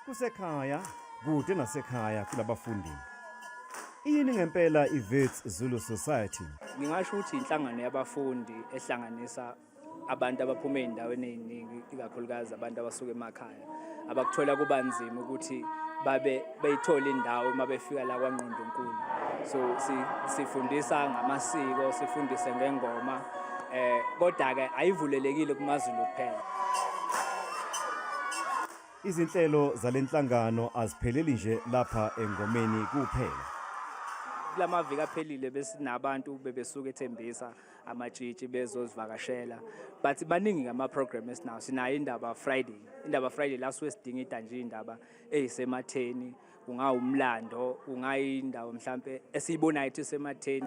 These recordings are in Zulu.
Kusekhaya, kude nasekhaya kulabafundi. Iyini ngempela iWits Zulu Society? Ngingasho ukuthi inhlangano yabafundi ehlanganisa abantu abaphuma ey'ndaweni ey'ningi, ikakhulukazi abantu abasuka emakhaya abakuthola kuba nzima ukuthi babe beyithole indawo uma befika la kwaNgqondonkulu. So sifundisa ngamasiko, sifundise ngengoma, kodwa-ke ayivulelekile kumaZulu kuphela. Izinhlelo zalenhlangano azipheleli nje lapha engomeni kuphela. Kulamaviki aphelile besinabantu bebesuka eThembisa amatshitshi bezozivakashela, but baningi ama-program esinawo. Sinayo Indaba Friday. Indaba Friday la suke sidingida nje iy'ndaba ey'sematheni, kungawumlando, kungayindawo mhlampe esiyibonayo ukuthi isematheni.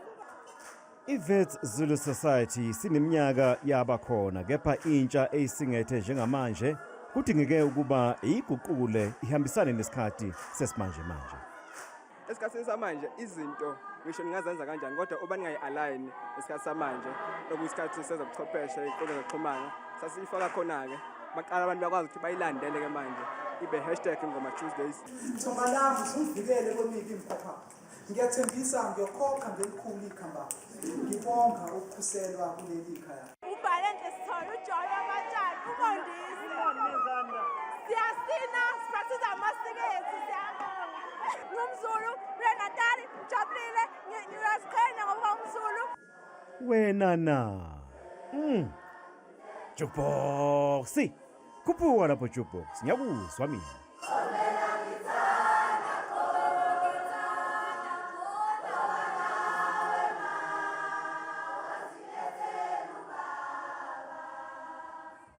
I-Wits Zulu Society sineminyaka yaba khona, kepha intsha eyisingethe njengamanje kudingeke ukuba iyiguqule ihambisane nesikhathi sesimanje manje. Esikhathini samanje izinto ngisho ningazenza kanjani, kodwa uba ningayi-align esikhathi samanje, okuyisikhathi sezobuchwepheshe, iy'nkundla zokuxhumana, sasiyifaka khona-ke, baqala abantu bakwazi ukuthi bayilandele-ke manje ibe hashtag Ingoma Tuesdays. Thonga lami, usungivikele kwemibi imkhokha. Ngiyathembisa ngiyokhokha ngelikhulu ikhamba. Ngibonga ukukhuselwa kuleli khaya. Ubhalenhle Sithole, uJoy Amatshana, uMondisi. Siyasina, sipractice amasiko ethu, siyabonga. NgumZulu, kule Natali, ngijabulile, ngiyaziqhenya ngokuba umZulu. Wena na. Jukebox. Khuphuka lapho jukebox. Ngiyakuzwa mina.